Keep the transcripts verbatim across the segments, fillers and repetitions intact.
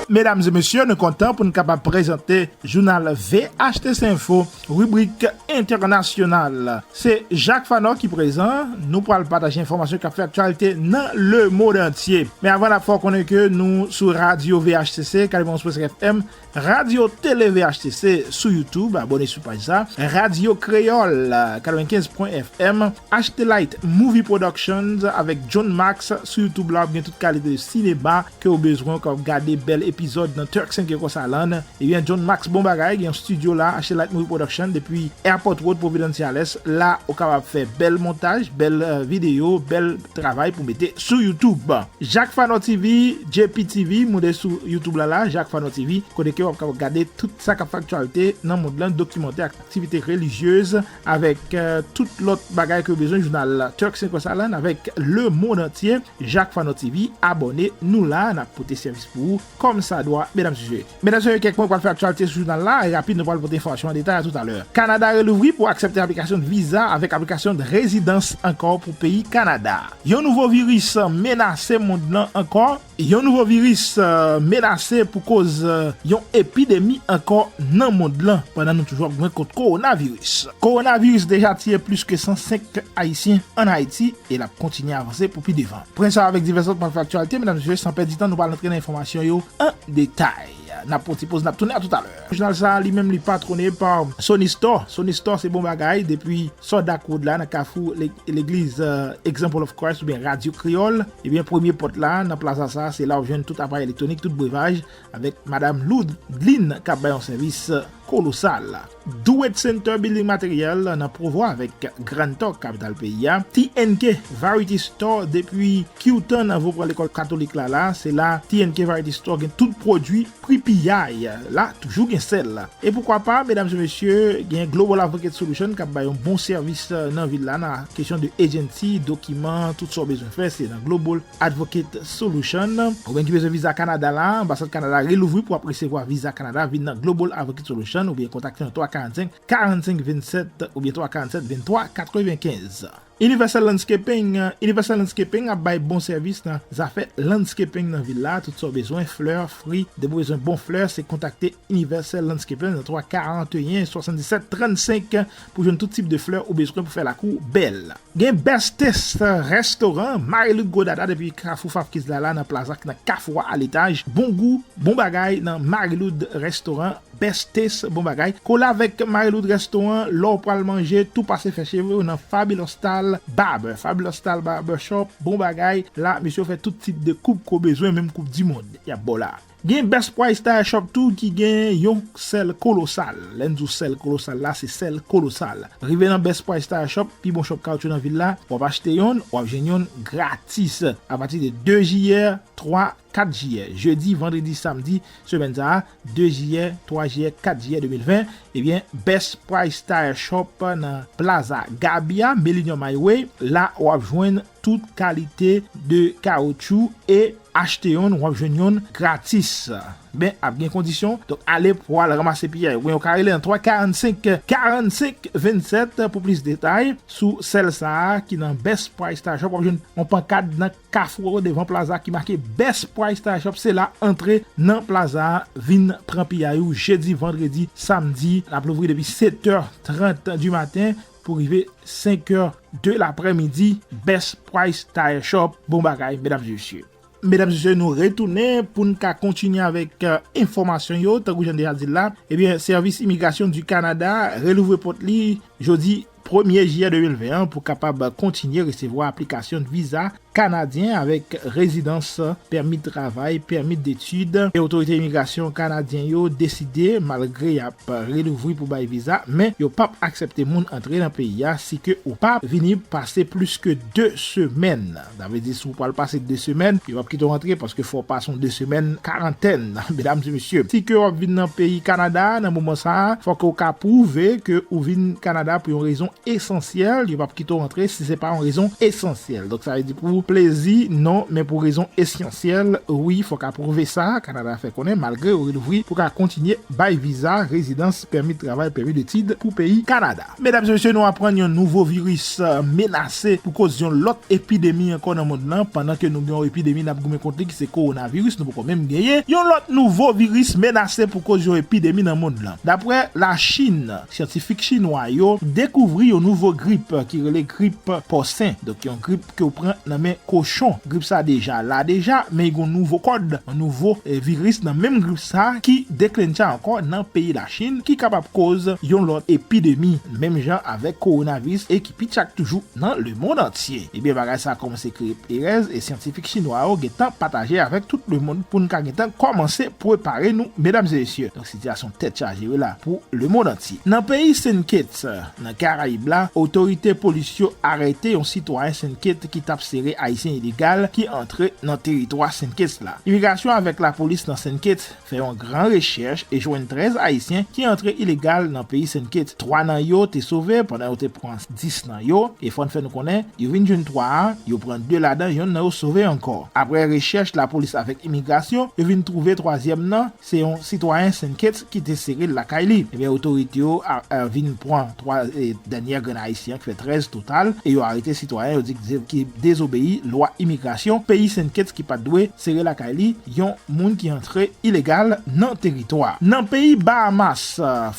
Medam e mesye, nou kontan pou n kapab prezante jounal V H T C Info, ribrik entènasyonal. Se Jacques Fanor ki prezan. Nou pral pataje enfòmasyon k ap fè aktyalite nan lemond antye. Men avan, n ap fè w konnen ke nou sou radyo V H T C, katrevenn pwen senk F M, Radyo Tele V H T C sou YouTube, abòne sou paj sa. Radyo Kreyòl, katrevenkenz pwen F M, H T Light Movie Productions avèk John Max sou YouTube la, w ap gen tout kalite de sinema ke w bezwen, w kapab gade bèl epizòd nan Turks and Caicos Island. Ebyen, John Max bon bagay, gen yon studio la, H T Light Movie Production, depi Airport Road, Providence, Yales. La, ou kapab fè bèl montaj, bèl, euh, videyo, bèl travay pou mete sou YouTube. Jacques Fanor T V, J P T V, moute sou YouTube la la, Jacques Fanor T V, kote ke w ap kapab gade tout sa k ap fè aktyalite nan mond lan, dokimantè, aktivite relijyez, avèk, euh, tout lòt bagay ke w bezwen, jounal Turks and Caicos Island, avèk lemond antye. Jacques Fanor T V, abòne, nou la, n ap pote sèvis pou ou kòm sa dwa, medam e mesye. Medam e mesye, kèk pwen pral fè aktyalite sou jounal la, e rapid, nou pral pote enfòmasyon an detay a toutalè. Kanada relouvri pou aksepte aplikasyon de viza avèk aplikasyon de rezidans ankò pou peyi Kanada. Yon nouvo viris menase mond lan ankò. Yon nouvo viris, euh, menase pou koz, euh, yon epidemi ankò nan mond lan, pandan nou toujou ap goumen kont kowonaviris. Kowonaviris deja tiye plis ke san senk Ayisyen ann Ayiti e l ap kontinye avanse pou pi devan. Pwen sa avèk divès lòt pral fè aktyalite, medam e mesye, san pèdi tan, nou pral antre nan enfòmasyon yo an detay. N ap pran ti poz, n ap tounen, a toutalè. Jounal sa a, li menm, li patwone pa Sony Store. Sony Store, se bon bagay, depi Sodakwood la, nan kafou le-, legliz, euh, Example of Christ oubyen Radyo Kreyòl. Ebyen, premye pòt la, nan plaza sa a, se la w ap jwenn tout aparèy elektwonik, tout brevaj, avèk madam Loudline k ap bay yon sèvis kolosal. Do It Center Building Material nan Provo avèk Grand Talk, kapital peyi a. T N K Variety Store depi Q-Town anvan w pran lekòl katolik la la. Se la T N K Variety Store gen tout pwodui pri piyay la, toujou gen sèl. E poukwa pa, medam e mesye, gen Global Advocate Solution k ap bay yon bon sèvis, euh, nan vil la, nan kesyon de agency, dokiman, tout sa w bezwen fè, se nan Global Advocate Solution. Ou menm ki bezwen viza Kanada la, anbasad Kanada relouvri pou w ap resevwa viza Kanada, vin nan Global Advocate Solution oubyen kontakte nan twa karannsenk, karannsenk vennsèt oubyen twa karannsenk venntwa katrevenkenz. Universal Landscaping, Universal Landscaping ap bay bon sèvis nan zafè landscaping nan vil la, tout sa w bezwen, flè, fwi, depi w bezwen bon flè, se kontakte Universal Landscaping nan twa karanteyen swasanndisèt trannsenk pou jwenn tout tip de flè ou bezwen pou fè lakou bèl. Gen Best Taste Restaurant, Marie-Loud Godada depi Kafou Fafkiz la la nan plaza k nan kafou a, a letaj. Bon gou, bon bagay nan Marie-Loud Restaurant, Best Taste, bon bagay. Kole avèk Marie-Loud Restaurant, lè w pral manje, tou pase fè cheve w nan Fabulous Style Barber. Fabulous Style Barber Shop, bon bagay. La, mesye yo fè tout tip de koup ke w bezwen, menm koup dimonn y ap ba w la. Gen Best Price Tire Shop tou ki gen yon sèl Kolosal. Lè n di w sèl Kolosal la, se sèl Kolosal. Rive nan Best Price Tire Shop, pi bon shop kawotchou nan vil la, w ap achte yonn, w ap jwenn yonn gratis. Apati de de jiyè, twa, kat jiyè, jedi, vandredi, samdi, semèn sa a, de jiyè, twa jiyè, kat jiyè de mil ven, ebyen, Best Price Tire Shop nan Plaza Gaby a, Millennium Highway, la w ap jwenn tout kalite de kawotchou e achte yonn, w ap jwenn yonn gratis. Men, ap gen kondisyon, donk ale pou al ranmase piyay. Oubyen ou ka rele nan twa karannsenk karannsenk vennsèt pou plis detay sou sèl sa a ki nan Best Price Tire Shop. W ap jwenn yon pankad nan kafou devan plaza ki make Best Price Tire Shop. Se la, antre nan plaza a, vin pran piyay ou jedi, vandredi, samdi. N ap louvri depi setè trant di maten pou rive senkè de laprèmidi. Best Price Tire Shop, bon bagay, medam e mesye. Medam e mesye, nou retounen pou n ka kontinye avèk, euh, enfòmasyon yo, tankou jan n deja di l la. Ebyen, Sèvis Imigrasyon di Kanada relouvri pòt li jodi premye jiyè de mil ven an pou kapab kontinye resevwa aplikasyon viza kanadyen avèk rezidans, pèmi travay, pèmi detid. E otorite imigrasyon kanadyen yo deside, malgre y ap relouvri pou bay viza, men yo p ap aksepte moun antre nan peyi a si ke ou pa vini pase plis ke de semèn. Sa vle di, si w pral pase de semèn, yo p ap kite w antre paske fò w pase yon de semèn karantèn, medam e mesye. Si ke w ap vin nan peyi Kanada nan moman sa a, fò ke w ka pwouve ke ou vin Kanada pou yon rezon esansyèl, yo p ap kite w antre si se pa yon rezon esansyèl. Donk, sa vle di pou Plezi, non, men pou rezon esansyèl, wi, fòk apwouve sa, Kanada fè konnen, malgre yo relouvri pou ka kontinye bay viza, rezidans, pèmi travay, pèmi detid pou peyi Kanada. Medam e mesye, nou aprann yon nouvo viris, euh, menase pou koz yon lòt epidemi ankò nan mond lan, pandan ke nou gen yon epidemi n ap goumen kont li ki se kowonaviris, nou poko menm genyen yon lòt nouvo viris menase pou koz yon epidemi nan mond lan. Daprè Lachin, syantifik chinwa yo dekouvri yon nouvo grip ki rele grip pòsen. Donk, yon grip ke w pran nan men kochon. Grip sa deja la deja, men gen yon nouvo kòd, yon nouvo, eh, viris nan menm grip sa ki deklentcha ankò nan peyi Lachin, ki kapab koz yon lòt epidemi, menm jan avèk kowonaviris e ki pi tchak toujou nan lemonn antye. Ebyen, bagay sa kòmanse kreye perèz e syantifik chinwa yo gentan pataje avèk tout lemonn pou n ka gentan kòmanse prepare nou, medam e mesye. Donk, sitiyasyon tèt chaje wi la pou lemonn antye. Nan peyi Senn Kitts, nan Karayib la, otorite polis yo arete yon sitwayen Senn Kitts ki t ap sere Ayisyen ilegal ki antre nan teritwa Senn Kitts la. Imigrasyon avèk lapolis nan Senn Kitts fè yon gran rechèch e jwenn trèz Ayisyen ki antre ilegal nan peyi Senn Kitts. Twa nan yo te sove pandan yo te pran dis nan yo, e fò n fè nou konnen, yo vin jwenn twa a, yo pran de ladan, yonn nan yo sove ankò. Aprè rechèch lapolis avèk imigrasyon, yo vin twouve twazyèm nan, se yon sitwayen Senn Kitts ki te sere l lakay li. Ebyen, otorite yo a, a, vin pran twa, e, dènyè grenn Ayisyen ki fè trèz total, e yo arete sitwayen yo di ki, ki dezobeyi lwa imigrasyon peyi Senn Kitts ki pa t dwe sere lakay li yon moun ki antre ilegal nan teritwa. Nan peyi Bahamas,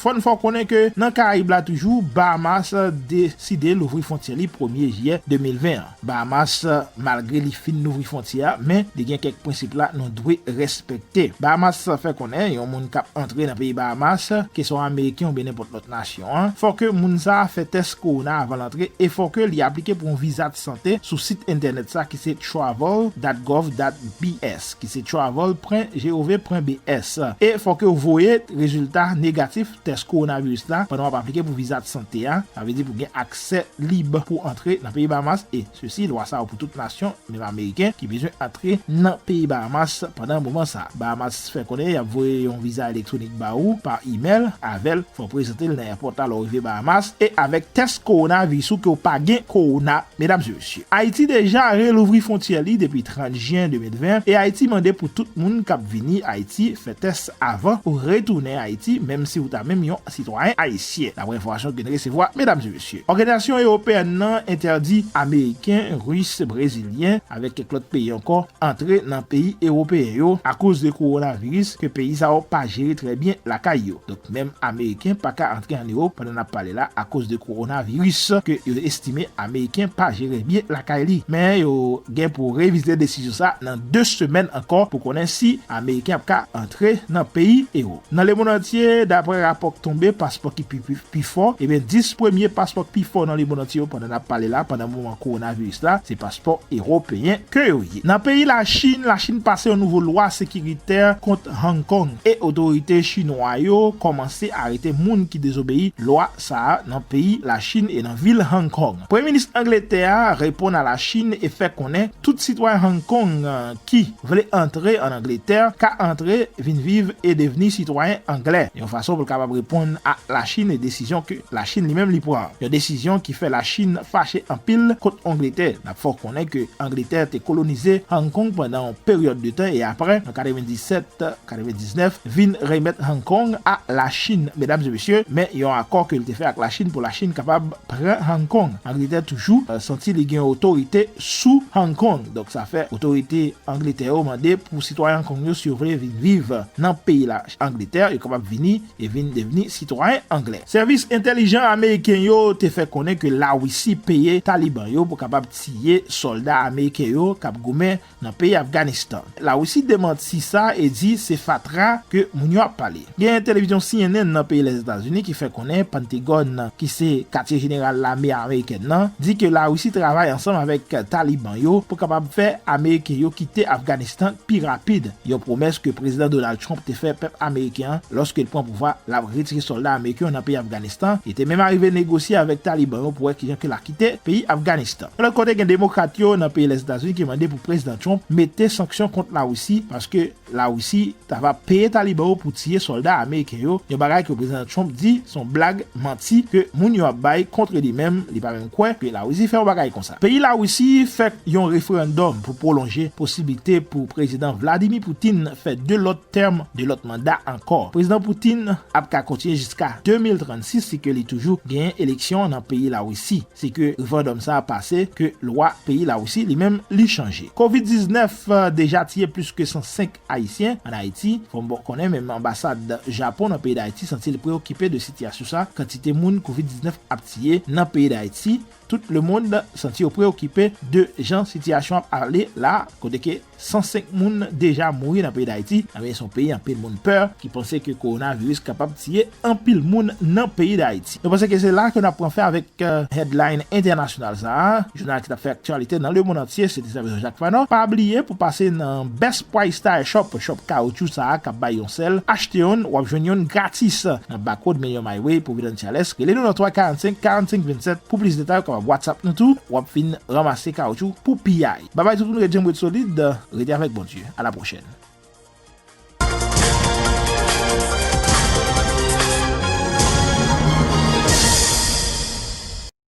fò n fè w konnen ke nan Karayib la toujou, Bahamas deside louvri fwontyè li premye jiyè de mil ven an. Bahamas, malgre li fin louvri fwontyè a, men li gen kèk prensip la nou dwe respekte. Bahamas fè konnen yon moun k ap antre nan peyi Bahamas, ke se yon Ameriken oubyen nenpòt lòt nasyon an, fò ke moun sa a fè tès kowona avan l antre e fò ke li aplike pou yon viza de sante sou sit entènèt sa ki se travel dot gov dot B S, ki se travel pwen gov pwen B S. E fò ke w voye rezilta negatif tès kowonaviris la pandan w ap aplike pou viza de sante a. Sa vle di pou gen aksè lib pou antre nan peyi Bahamas, e sesi lwa sa yo pou tout nasyon, menm Ameriken, ki bezwen antre nan peyi Bahamas pandan moman sa. Bahamas fè konnen y ap voye yon viza elektwonik ba ou pa imèl, avè l, fò w prezante l nan èpòt la lè w rive Bahamas, e avèk tès kowonaviris ou ke w pa gen kowona, medam e mesye. Ayiti deja relouvri fwontyè li depi trant jen de mil ven, e Ayiti mande pou tout moun k ap vini Ayiti fè tès avan ou retounen Ayiti, menm si ou ta menm yon sitwayen ayisyen, daprè enfòmasyon ke n resevwa, medam e mesye. Òganizasyon ewopeyèn nan entèdi Ameriken, Ris, Brezilyen, avèk kèk lòt peyi ankò, antre nan peyi ewopeyen yo akoz de kowonaviris ke peyi sa yo pa jere trè byen lakay yo. Donk, menm Ameriken pa ka antre ann Ewòp pandan n ap pale la akoz de kowonaviris ke yo estime Ameriken pa jere byen lakay li. Men yo gen pou revizite desizyon sa nan de semèn ankò pou konnen si Ameriken ap ka antre nan peyi Ewòp. Nan lemonn antye, daprè rapò k tonbe, paspò ki pi, pi, pi fò, ebyen, dis premye paspò k pi fò nan lemonn antye yo pandan n ap pale la, pandan moman kowonaviris la, se paspò ewopeyen ke yo ye. Nan peyi Lachin, Lachin pase yon nouvo lwa sekiritè kont Hong Kong, e otorite chinwa yo kòmanse arete moun ki dezobeyi lwa sa a nan peyi Lachin e nan vil Hong Kong. Premye minis Angletè a reponn a Lachin e fè konnen tout sitwayen Hong Kong, eh, ki vle antre ann Angletè ka antre, vin viv e devni sitwayen anglè, yon fason pou l kapab reponn a Lachin e desizyon ke Lachin li menm li pran. Yon desizyon ki fè Lachin fache anpil kont Angletè. N ap fè w konnen ke Angletè te kolonize Hong Kong pandan yon peryòd de tan e aprè, an katrevenndisèt, katrevendiznèf, vin remèt Hong Kong a Lachin, medam e mesye, men yon akò ke l te fè ak Lachin pou Lachin kapab pran Hong Kong. Angletè toujou, eh, santi li gen otorite sou Hong Kong. Donk, sa fè otorite Angletè yo mande pou sitwayen Hong Kong yo, si yo vle vin viv nan peyi la, Angletè, yo kapab vini e vin devni sitwayen anglè. Sèvis entèlijan ameriken yo te fè konnen ke Larisi peye Taliban yo pou kapab tiye sòlda ameriken yo k ap goumen nan peyi Afganistan. Larisi demanti sa e di se fatra ke moun yo ap pale. Gen televizyon C N N nan peyi Lèzetazini ki fè konnen Pantagòn, ki se katye jeneral lame amerikèn nan, di ke Larisi travay ansanm avèk Taliban yo pou kapab fè Ameriken yo kite Afganistan pi rapid, yon pwomès ke Prezidan Donald Trump te fè pèp ameriken an, lòske l pran pouvwa, l ap retire sòlda ameriken yo nan peyi Afganistan. Li te menm arive negosye avèk Taliban yo pou wè kijan ke l a kite peyi Afganistan. Yon lòt kote, gen demokrat yo nan peyi Lèzetazini ki mande pou prezidan Trump mete sanksyon kont Larisi, paske Larisi ta va peye Taliban yo pou tiye sòlda ameriken yo, yon bagay ke prezidan Trump di se yon blag, manti, ke moun yo ap bay kont li menm. Li pa menm kwè ke Larisi fè yon bagay konsa. Peyi Larisi fè yon referandòm pou pwolonje posiblite pou prezidan Vladimir Putin fè de lòt tèm, de lòt manda ankò. Prezidan Putin ap ka kontinye jiska de mil trannsis si ke li toujou genyen eleksyon nan peyi Larisi. Si ke referandòm sa a pase, ke lwa peyi Larisi li menm li chanje. Kovid diznèf, eh, deja tiye plis ke san senk Ayisyen ann Ayiti. Fò m ba w konnen, menm anbasad Japon nan peyi Dayiti santi l preokipe de sitiyasyon sa. Kantite moun kovid diznèf ap tiye nan peyi Dayiti, tout lemonn santi yo preokipe de jan sitiyasyon ap ale la, kote ke san senk moun deja mouri nan peyi Dayiti. Ebyen, se yon peyi anpil moun pè, ki panse ke kowonaviris kapab tiye anpil moun nan peyi Dayiti. Nou panse ke se la ke n ap pran fen avèk, eh, headline entènasyonal sa a. Jounal ki t ap fè aktyalite nan lemonn antye, se te sèvis Jean-Jacques Fanon. Pa bliye pou pase nan Best Price Tire Shop, shop kawotchou sa a k ap bay yon sèl, achte youn, w ap jwenn youn gratis nan Back Road Millennium Highway, Providence, Chalès. Rele nou nan twa karannsenk karannsenk vennsèt pou plis detay, ou kapab WhatsApp nou tou, w ap fin ranmase kawotchou pou piyay. Babay tout moun, ret djanm, ret solid, rete avèk Bondye. A la pwochèn.